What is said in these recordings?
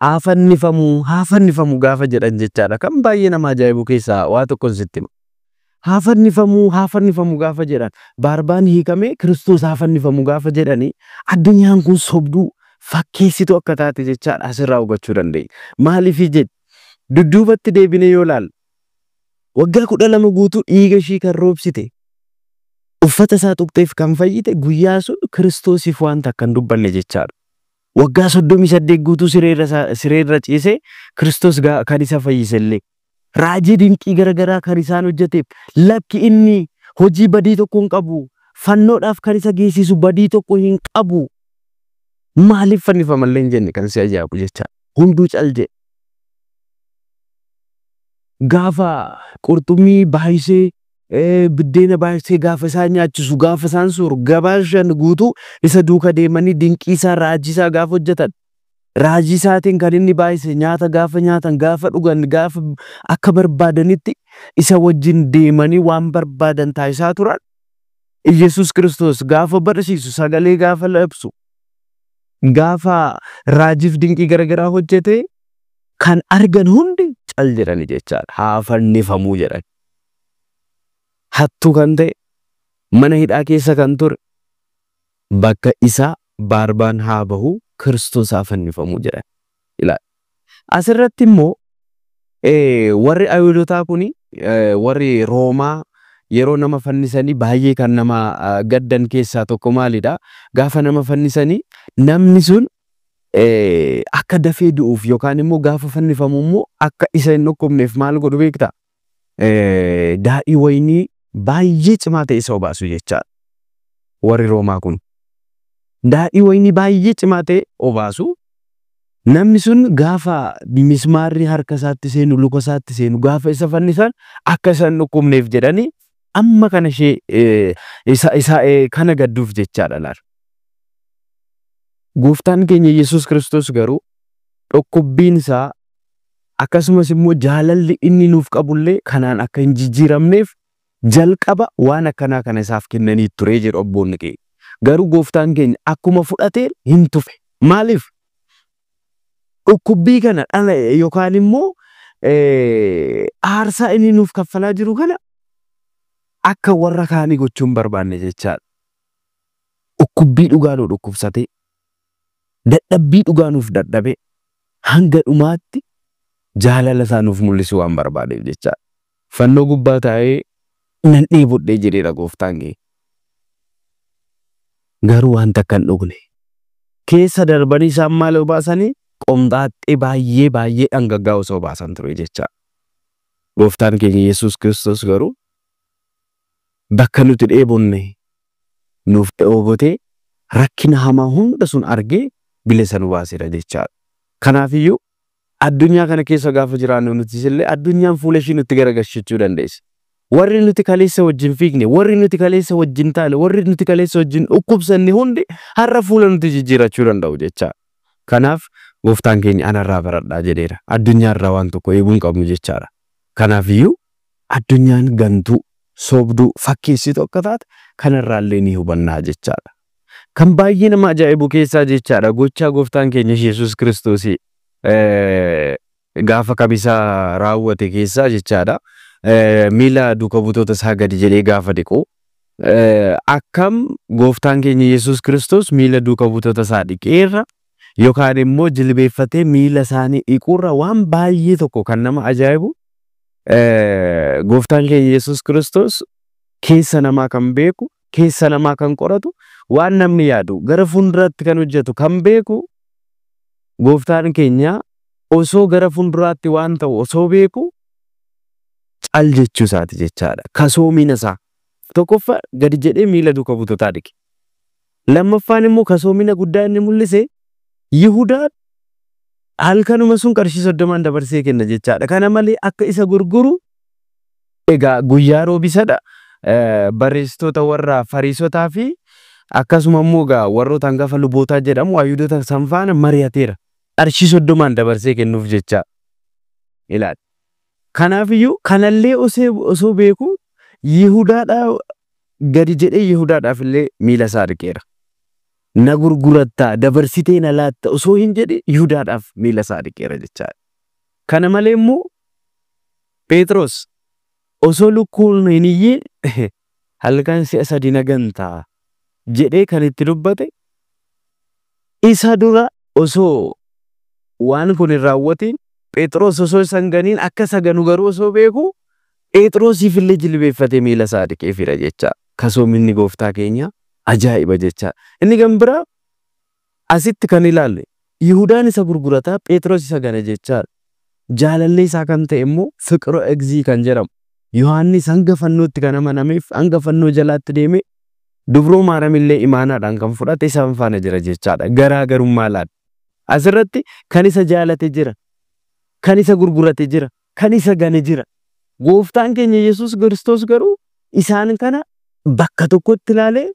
Haa fannifamuu, haa fannifamuu gaafa jedhan jechaadha. Kan baay'ee nama ajaa'ibu keessaa waa tokkon sitti hima. Haa fannifamuu, haa fannifamuu gaafa jedhan, Baarbaan hiikamee Kiristoos haa fannifamu gaafa jedhani, addunyaan kun sobduu, fakkeessituu akka taate jechaadha asirraa hubachuu dandeenya. Maaliif jedhi? Dudduubatti deebinee yoo ilaalle, waggaa 12 guutuu dhiiga ishii kan roobsite, uffata isaa tuqxeef kan fayyite, guyyaa sun Kiristoosiif wanta akka hin dubbanne jechaadha. Waggaa 38 guutuu sireerra ciisee Kiristoos kan isa fayyise illee, raajii dinqii garaagaraa kan isaan hojjeteef, lakki, inni hojii badii tokko hin qabu, fannoodhaaf kan isa geessisu badii tokko hin qabu. Maaliif fannifamallee hin jenne, kan si ajaa'ibu jechaadha. Hunduu cal jedhe. Gaafa qurxummii baay'isee, biddeena baay'isee gaafa isaan nyaachisu, gaafa isaan sooru, gabaa 5 guutuu isa duuka deemanii dinqii isaa, raajii isaa gaafa hojjetan, raajii isaatiin kan inni baay'ise nyaata gaafa nyaatan, gaafa dhugan, gaafa akka barbaadanitti isa wajjin deemanii waan barbaadan taasisaa turan, Iyyasuus Kiristoos gaafa barsiisu, sagalee gaafa labsu, gaafa raajiif dinqii garaagaraa hojjete, kan argan hundi cal jedhani jechaadha. Haa fannifamuu jedhan. Hattuu kan ta'e, mana hidhaa keessa kan ture, bakka isaa Baarbaan haa bahu, Kiristoos haa fannifamuu jedhan. Ilaali. Asirratti immoo warri Ayihuudotaa kuni, warri Roomaa yeroo nama fannisanii baay'ee kan nama gaddan keessaa tokko maalidha? Gaafa nama fannisanii namni sun akka dafee du'uuf yookaan immoo gaafa fannifamu immoo akka isa hin dhukkubneef maal godhu beektaa? Daadhii wayinii baay'ee cimaa ta'e isa obaasu jechaadha. Warri Roomaa kun. Daadhii wayinii baay'ee cimaa ta'e obaasu. Namni sun gaafa mismaarri harka isaatti seenu, luka isaatti seenu, gaafa isa fannisan akka isa hin dhukkubneef jedhanii amma kana ishee isa kana gadduuf jechaadha laala. Gooftaan keenya Yesuus Kiristoos garuu dhukkubbiin isaa, akkasumas immoo jaalalli inni nuuf qabullee kanaan akka hin jijjiiramneef jalqaba waan akkanaa kana isaaf kennanii ture jedhu abboonni keenya. Garuu gooftaan keenya akkuma fudhatee hin tufe. Maaliif? Dhukkubbii kana dhala yookaan immoo aarsaa inni nuuf kaffalaa jiru kana akka warra kaanii gochuu hin barbaanne jechaadha. Dhukkubbii dhugaa nu dhukkubsatee, dadhabbii dhugaa nuuf dadhabee, hanga dhumaatti jaalala isaa nuuf mul'isuu waan barbaadeef jechaadha. Fannoo gubbaa taa'ee nan dheebodhee jedheera gooftaan keenya. Garuu wanta akka hin dhugne. Keessa darbanii isaan maal obaasanii? Qomxaaxxee baay'ee baay'ee dhangaggaa'u osoo baasan ture jechaadha. Gooftaan keenya Yesuus Kiristoos garuu bakka nuti dheebonne nuuf dheebotee, rakkina hamaa hunda sun argee bilisa nu baaseera jechaadha. Kanaafiyyuu addunyaa kana keessa gaafa jiraannu nutis illee addunyaan fuula ishii nutti garagalchachuu dandeessi. Warri nuti kaleessa wajjin fiigne, warri nuti kaleessa wajjin taane, warri nuti kaleessa wajjin dhukkubsanne hundi har'a fuula nuti jijjiirachuu danda'u jechaadha. Kanaaf gooftaan keenya anarraa baradhaa jedheera. Addunyaarraa waan tokko eeguu hin qabnu jechaadha. Kanaafiyyuu addunyaan gantuu, sobduu, fakkeessitu akka taate kanarraallee ni hubannaa jechaadha. Kan baay'ee nama ajaa'ibu keessaa jechaadha gochaa gooftaan keenya Yesuus Kiristoos gaafa kamisaa raawwate keessaa jechaadha. Miila duuka buutota isaa gadi jedhee gaafa dhiqu, akkam gooftaan keenya Yesuus Kiristoos miila duuka buutota isaa dhiqeerra yookaan immoo jilbeeffatee miila isaanii dhiquurra waan baay'ee tokko kan nama ajaa'ibu, gooftaan keenya Yesuus Kiristoos keessa namaa kan beeku, keessa namaa kan qoratu, waan namni yaadu, gara fuulduraatti kan hojjetu kan beeku, gooftaan keenya osoo gara fuulduraatti waan ta'u osoo beeku cal jechuu isaati jechaadha. Kasoomina isaa. Tokkoffaa gadi jedhee miila duuka buutotaa dhiqe. Lammaffaan immoo kasoomina guddaa inni mul'ise, Yihudaan halkanuma sun qarshii 30n dabarsee kenna jechaadha. Kana malee akka isa gurguru egaa guyyaa roobisadha. Barreessitoota warra Fariisotaa fi akkasuma immoo egaa warroota hangafa lubootaa jedhamu Ayhuudota san faana mari'ateera. Qarshii 30n dabarsee kennuuf jecha. Ilaali. Kanaafiyyuu kanallee osoo beeku Yihudaadhaa gadi jedhee Yihudaadhaaf illee miila isaa dhiqeera. Na gurgurattaa, dabarsitee na laatta osoo hin jedhe Yihudaadhaaf miila isaa dhiqeera jechaadha. Kana malee immoo Phexros osoo lukkuun hin iyyiin halkan si'a sadi na gantaa jedhee kan itti dubbate, isa dura osoo waan kun hin raawwatiin, Phexros osoo isa hin ganiin akka isa ganu garuu osoo beeku Phexrosiif illee jilbeeffatee miila isaa dhiqeefira jecha. Kasoominni gooftaa keenya ajaa'iba jecha. Inni kan biraa asitti kan ilaalle, Yihudaan isa gurgurataa, Phexros isa gana jechaadha. Jaalallee isaa kan ta'e immoo Fiqiroo Egzii kan jedhamu Yohaannis hanga fannootti kan amanameef, hanga fannoo jalaatti deeme, dubroo Maariyaam illee imaanaadhaan kan fudhate isaan faana jira jechaadha. Garaa garummaa laata. Asirratti kan isa jaalate jira. Kan isa gurgurate jira. Kan isa gane jira. Gooftaan keenya Yesuus Kiristoos garuu isaan kana bakka tokkotti ilaalee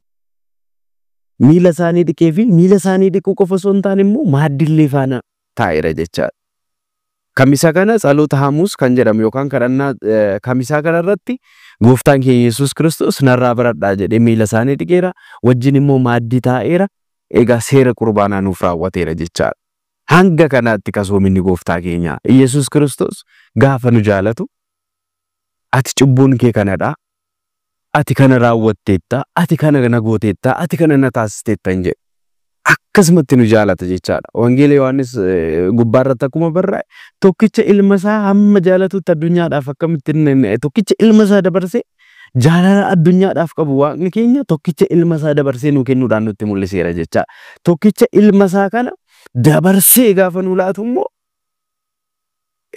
miila isaanii dhiqee fi miila isaanii dhiquu qofa osoo hin taane immoo maaddillee faana taa'eera jechaadha. Kamisa kana Tsaloota Hamuus kan jedhamu yookaan kadhannaa kamisaa kana irratti gooftaan keenya Yesuus Kiristoos narraa baradhaa jedhee miila isaanii dhiqeera. Wajjin immoo maaddii taa'eera. Egaa seera qurbaanaa nuuf raawwateera jechaadha. Hanga kanaatti kasoominni gooftaa keenya Yesuus Kiristoos gaafa nu jaalatu, ati cubbuun kee kanadha. Ati kana raawwatteetta, ati kana na gooteetta, ati kana na taasisteetta hin jedhu. Akkasumatti nu jaalata jechaadha. Wangeela Yohaannis gubbaarratti akkuma barraa'e, tokkicha ilma isaa hamma jaalatutti addunyaadhaaf akkamitti tokkicha ilma isaa dabarsee, jaalala addunyaadhaaf qabu waaqni keenya tokkicha ilma isaa dabarsee nu kennuudhaan nutti mul'iseera jechaadha. Tokkicha ilma isaa kana dabarsee gaafa nu laatu immoo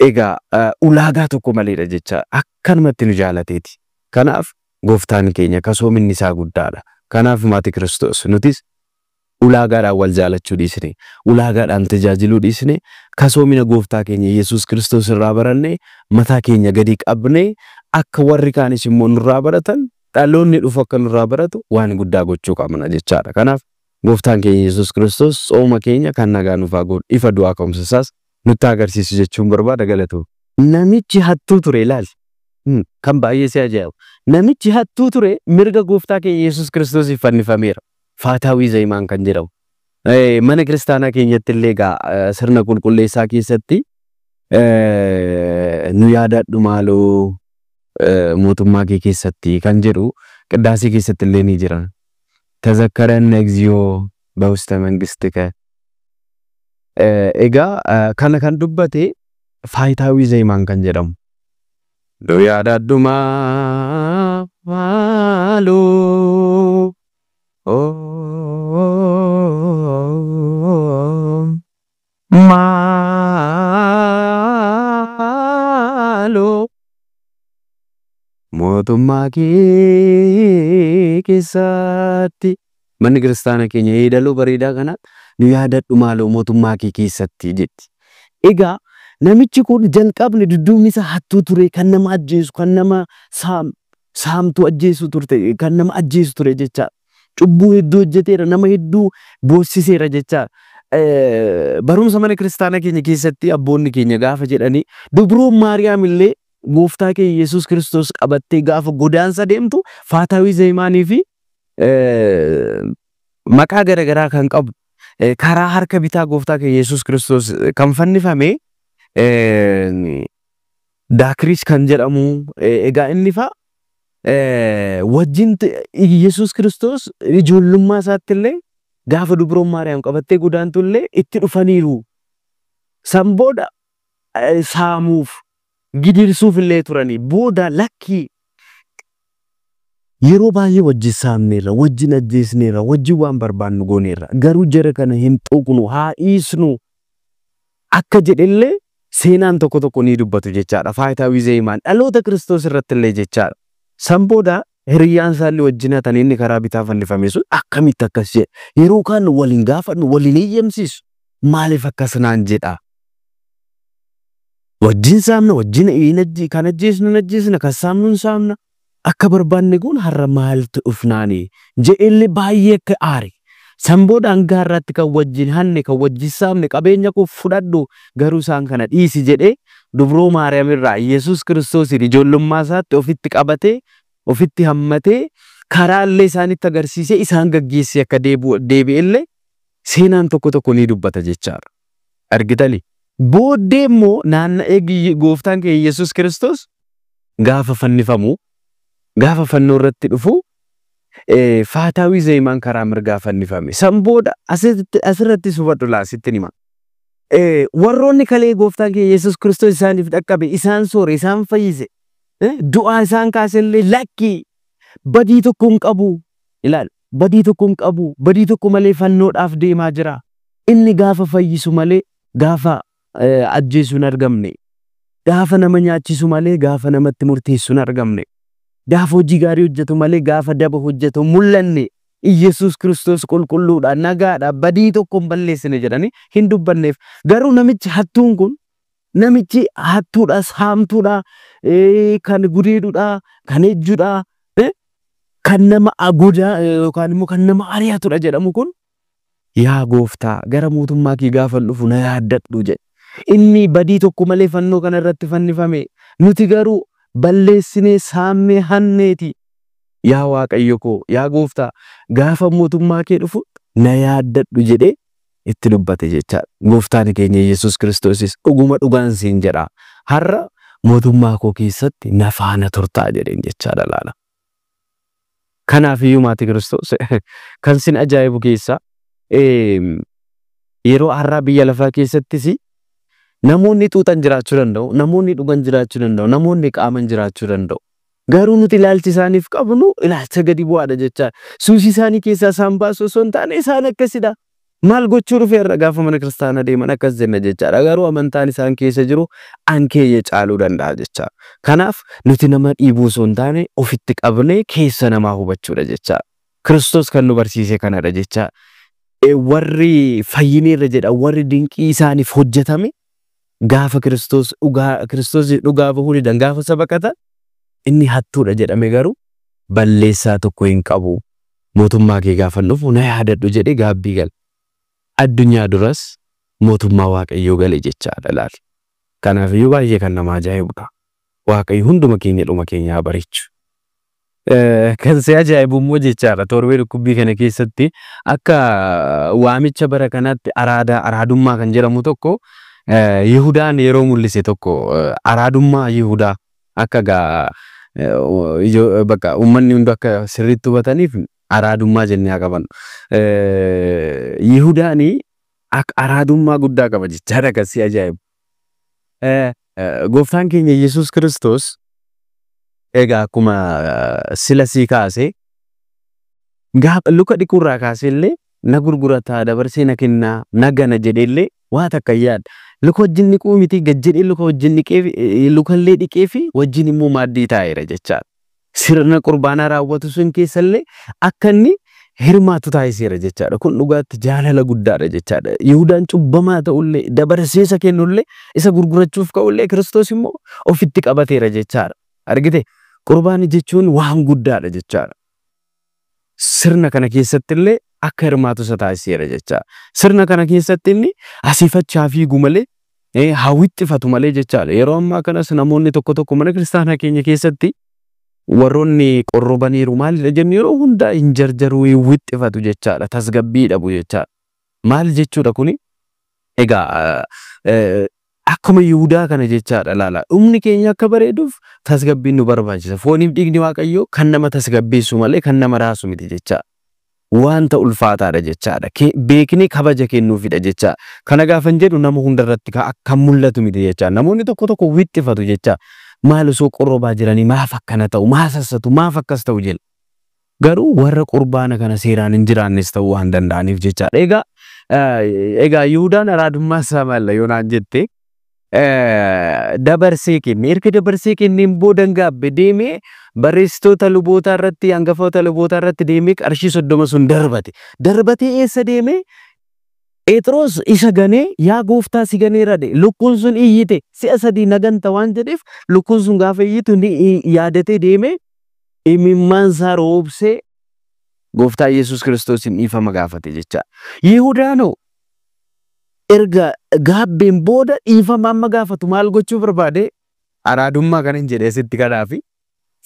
egaa ulaagaa tokko maleedha jechaadha. Akkanumatti nu jaalateeti. Kanaaf gooftaan keenya kasoominni isaa guddaadha. Kanaaf maatii Kiristoos, nutis ulaagaadhaan wal jaalachuu dhiisne, ulaagaadhaan tajaajiluu dhiisne, kasoomina gooftaa keenya Yesuus Kiristoos irraa baranne, mataa keenya gadi qabne, akka warri kaanis immoo nurraa baratan, dhaloonni dhufu akka nurraa baratu waan guddaa gochuu qabna jechaadha. Kanaaf gooftaan keenya Yesuus Kiristoos tsooma keenya kan nagaa nuuf haa godhu, ifa du'aa ka'umsa isaas nutti agarsiisu jechuun barbaada. Galatu. Namichi hattuu ture ilaali. Kan baay'ee si ajaa'ibu. Namichi hattuu ture mirga gooftaa keenya Yesuus Kiristoosiif fannifameera. Faataawii Zayimaan kan jedhamu. Mana kiristaanaa keenyatti illee egaa sirna qulqulleessaa keessatti nu yaadadhu maaloo mootummaa kee keessatti kan jedhu qiddaasee keessatti illee ni jira. ተዘከረነ እግዚኦ በውስተ መንግስትከ. Egaa kana kan dubbate Faayitaawii Zayimaan kan jedhamu. Nu yaadadhu maaloo maaloo mootummaa kee keessatti. Manni kiristaana keenya yeedaloo bareedaa kana nu yaadadhu maaloo mootummaa kee keessatti jetti. Egaa namichi kun jalqabni dudduubni isaa hattuu ture, kan nama ajjeesu, kan nama saamtuu ajjeesu turte, kan nama ajjeesu ture jecha. Cubbuu hedduu hojjeteera, nama hedduu boossiseera jecha. Barumsa mana kiristaanaa keenya keessatti abboonni keenya gaafa jedhanii, dubroon Maariyaam illee gooftaa keenya Yesuus Kiristoos qabattee gaafa godaansa deemtu Faataawii Zeemaanii fi maqaa garaagaraa kan qabu karaa harka bitaa gooftaa keenya Yesuus Kiristoos kan fannifame Daakiriis kan jedhamu, egaa inni fa'a wajjin Yesuus Kiristoos ijoollummaa isaatti illee gaafa dubroon Maariyaam qabattee godaantu illee itti dhufaniiru. San booda saamuuf gidirsuuf illee turanii, booda lakkii, yeroo baay'ee wajjin saamneerra, wajjin ajjeesneerra, wajjin waan barbaannu gooneerra. Garuu jara kana hin tuqnu, haa dhiisnu akka jedhellee seenaan tokko tokko ni dubbatu jechaadha. Faayitaawii Zeemaan dhaloota Kiristoos irratti illee jechaadha. San booda hiriyyaan isaallee wajjin hatan, inni karaa bitaa fannifame sun akkamitti akkas jedhe? Yeroo kaan waliin gaafannu, waliin eeyyamsiisu, maaliif akkas naan jedha? Wajjin saamna, wajjin kan ajjeesnu hin ajjeesna, kan saamnu hin saamna. Akka barbaanne kun har'a maaltu dhufnaani jedhellee baay'ee akka aare. San booda hanga har'aatti kan wajjin hanne, kan wajjin saamne, qabeenya koo fudhadhu, garuu isaan kana dhiisi jedhee dubroo Maariyaam irraa Yesuus Kiristoosiin ijoollummaa isaatti ofitti qabatee, ofitti hammatee, karaallee isaanitti agarsiisee isaan gaggeessee akka deebi'ellee Seenaan tokko tokko ni dubbata jechaadha. Argitanii? Booddee immoo naanna'ee gooftaan keenya Yesuus Kiristoos gaafa fannifamu, gaafa fannoo irratti dhufu, faataawii zeemaan karaa mirgaa fannifame. San booda asirratti hubadhu laa sitti hima. Warroonni kalee gooftaan keenya Yesuus Kiristoos isaaniif dhaqqabe, isaan soore, isaan fayyise, du'aa isaan kaasellee lakkii badii tokko hin qabu. Ilaali, badii tokko hin qabu, badii tokko malee fannoodhaaf deemaa jira. Inni gaafa fayyisu malee gaafa ajjeesu hin argamne. Gaafa nama nyaachisu malee gaafa namatti murteessu hin argamne. Gaafa hojii gaarii hojjetu malee gaafa daba hojjetu mul'anne. Iyyasuus Kiristoos qulqulluudha, nagaadha, badii tokko hin balleessine jedhanii hin dubbanneef. Garuu namichi hattuun kun, namichi hattuudhaas, haamtuudha, kan gudeedudha, kan ejjudha, kan nama godaa yookaan immoo kan nama ari'atudha jedhamu kun, yaa gooftaa gara mootummaa kee gaafa dhufu na yaaddadhu jedhe. Inni badii tokko malee fannoo kana irratti fannifame. Nuti garuu balleessinee saamnee hanneeti. Yaa Waaqayyo koo, yaa gooftaa gaafa mootummaa kee dhufu na yaaddadhu jedhee itti dubbate jechaadha. Gooftaan keenya Yesuus Kiristoosis dhuguma dhugaan siin jedha. Har'a mootummaa koo keessatti na faana turtaa jedheen jechaadha laala. Kanaafiyyuu maatii Kiristoos kan sin ajaa'ibu keessaa yeroo har'aa biyya lafaa keessattis namoonni xuuxan jiraachuu danda'u, namoonni dhugan jiraachuu danda'u, namoonni qaaman jiraachuu danda'u. Garuu nuti ilaalchi isaaniif qabnu ilaalcha gadi bu'aadha jechaadha. Suusii isaanii keessaa isaan baasu osoo hin taane isaan akkasidha. Maal gochuu dhufe irra gaafa mana kiristaanaa deeman akkas jenna jechaadha. Garuu amantaan isaan keessa jiru an keenya caaluu danda'a jechaadha. Kanaaf nuti nama dhiibuu osoo hin taane ofitti qabnee keessa namaa hubachuudha jechaadha. Kiristoos kan nu barsiise kanadha jechaadha. Warri fayyineerra jedha, warri dinqii isaaniif hojjetame gaafa Kiristoos dhugaa Kiristoos dhugaa bahuu didan gaafa sabaqatan inni hattuudha jedhame garuu balleessaa tokko hin qabu. Mootummaa kee gaafa dhufu na yaadadhu jedhee gaabbii gala. Addunyaa duras mootummaa Waaqayyoo gale jechaadha laal. Kanaafiyyuu baay'ee kan nama ajaa'ibudha. Waaqayyo hunduma keenya dhuma keenya haa bareechu. Kan si ajaa'ibu immoo jechaadha torbee dhukkubbii kana keessatti akka waamicha bara kanaatti araada araadummaa kan jedhamu tokko Yihudaan yeroo mul'ise tokko araadummaa Yihudaa akka gaa bakka uummanni hundi akka sirriitti hubataniif araadummaa jennee haa qabannu. Yihudaan akka araadummaa guddaa qaba jechaadha kan si ajaa'ibu. Gooftaan keenya Yesuus Kiristoos egaa akkuma sila sii kaase gaafa luka dhiquurraa kaasee illee na gurgurataa dabarsee na kennaa na gana jedhee illee waa takka hin yaadne. Luka wajjin dhiquu miti gad jedhee luka wajjin dhiqee lukallee dhiqee fi wajjin immoo maaddii taa'eera jechaadha. Sirna qurbaanaa raawwatu sun keessallee akka inni hirmaatu taasiseera jechaadha. Kun dhugaatti jaalala guddaadha jechaadha. Yihudaan cubbamaa ta'ullee dabarsee isa kennullee isa gurgurachuuf ka'ullee Kiristoos immoo ofitti qabateera jechaadha. Argite qurbaani jechuun waan guddaadha jechaadha. Sirna kana keessatti illee akka hirmaatu isa taasiseera jechaadha. Sirna kana keessatti inni asiifachaa fiigu malee hawwixxifatu malee jechaadha. Yeroo ammaa kanas namoonni tokko tokko mana kiristaanaa keenya keessatti warroonni qorrobaniiru maalidha jennu yeroo hundaa hin jarjaruu hin wixxifatu jechaadha. Tasgabbii dhabu jechaadha. Maal jechuudha kuni? Egaa akkuma Yihudaa kana jechaadha laala. Dhumni keenya akka bareeduuf tasgabbiin nu barbaachisa. Fooniif dhiigni Waaqayyoo kan nama tasgabbeessu malee kan nama raasu miti jechaadha. Wanta ulfaataadha jechaadha. Beeknee kabaja kennuufidha jechaadha. Kana gaafan jedhu nama hundarratti akka mul'atu miti jechaadha. Namoonni tokko tokko wixxifatu jechaadha. Maal osoo qorrobaa jiranii maaf akkana ta'u, maaf sassatu, maaf akkas ta'u jedha. Garuu warra qurbaana kana seeraan hin jiraannes ta'uu waan danda'aniif jechaadha. Egaa egaa Yihudaan araadummaa isaa maalla yoo naan jette dabarsee kenne. Erga dabarsee kenneen booda gaabbe deemee barreessitoota lubootaa irratti hangafoota lubootaa irratti deemee qarshii 30 sun darbate. Darbatee eessa deemee? Phexros isa ganee yaa gooftaa si ganeera dhe. Lukkuun sun iyyite si'a sadii na ganta waan jedheef lukkuun sun gaafa iyyitu ni yaadatee deemee imimmaan isaa roobsee gooftaa Yesuus Kiristoosin dhiifama gaafate jechaadha. Yihudaanoo erga gaabbeen booda dhiifama amma gaafatu maal gochuu barbaade? Araadummaa kan hin jedhee sitti kanaafi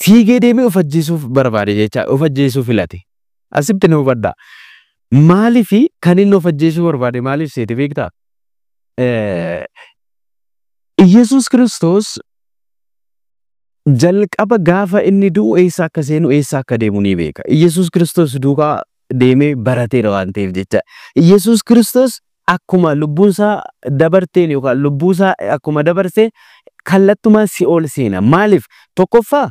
fiigee deemee of ajjeesuuf barbaade jechaadha. Of ajjeesuu filate. Asitti nu hubadhaa. Maaliif kan inni of ajjeesuu barbaade maaliif seete beektaa? Iyyasuus Kiristoos jalqaba gaafa inni du'u eessa akka seenu eessa akka deemu ni beeka. Iyyasuus Kiristoos duukaa deemee barateera waan ta'eef jecha. Iyyasuus Kiristoos akkuma lubbuunsaa dabarteen yookaan lubbuusaa akkuma dabarsee kallattumaan si'ool seena. Maaliif? Tokkoffaa,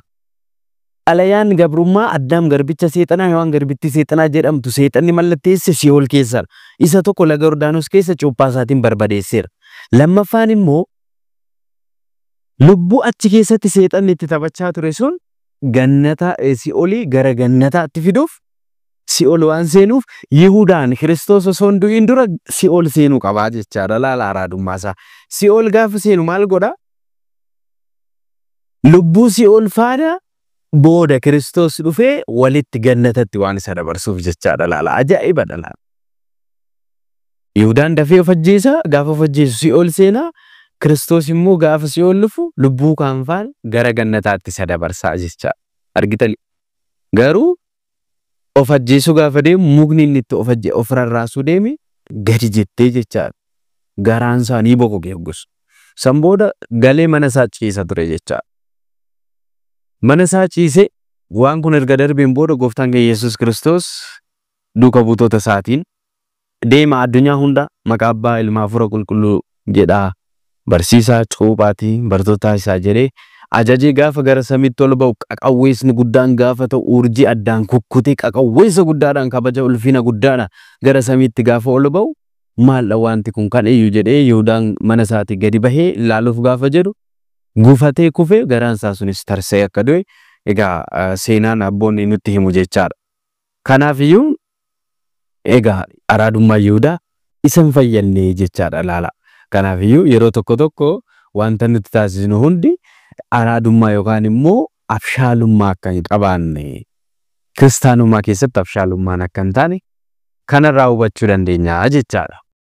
xalayaan gabrummaa Addaam garbicha seexanaa, Hewaan garbittii seexanaa jedhamtu seexanni mallatteesse si'ool keessadha. Isa tokko laga Yordaanos keessa cuuphaa isaatiin barbadeesseera. Lammaffaan immoo lubbuu achi keessatti seexanni itti taphachaa ture sun gannata si'oolii gara gannataatti fiduuf si'ool waan seenuuf, Yihudaan Kiristoos osoo hin du'in dura si'ool seenuu qabaa jechaadha. Laala araadummaa isaa. Si'ool gaafa seenu maal godhaa? Lubbuu si'ool faana booda Kiristoos dhufee walitti gannatatti waan isa dabarsuuf jechaadha. Laala, ajaa'ibadha laala. Yihudaan dafee of ajjeesa, gaafa of ajjeesu si'ool seenaa. Kiristoos immoo gaafa si'ool dhufu lubbuu kaan faana gara gannataatti isa dabarsaa jechaadha. Argitani? Garuu of ajjeesuu gaafa deemu mukni inni itti of rarraasuu deeme gadi jettee jechaadha. Garaan isaa ni bokoke hoggus. San booda galee mana isaa ciisa ture jechaadha. Mana isaa ciisee, waan kun erga darbeen booda, gooftaan keenya Yesuus Kiristoos duuka buutota isaatiin, "Deema, addunyaa hunda maqaa Abbaa, Ilma, Hafuura Qulqulluu jedhaa barsiisaa, cuuphaatii bartoota isaa" jedhee ajajee, gaafa gara samiitti ol ba'u qaqawweessni guddaan gaafa ta'u, urjii addaan kukkutee, qaqawweessa guddaadhaan, kabaja ulfina guddaadhaan gara samiitti gaafa ol ba'u, "Maaldha wanti kun, kan iyyu?" jedhee Yihudaan mana isaatii gadi bahee ilaaluuf gaafa jedhu gufatee kufee, garaan isaa sunis tarsa'ee akka du'e egaa seenaan abboonni nutti himu jechaadha. Kanaafiyyuu egaa araadummaa Yihudaa isa hin fayyadne jechaadha, laala. Kanaafiyyuu yeroo tokko tokko wanta nuti taasisnu hundi araadummaa yookaan immoo abshaalummaa akka hin qabaanne, kiristaanummaa keessatti abshaalummaan akka hin taane kanarraa hubachuu dandeenya jechaadha.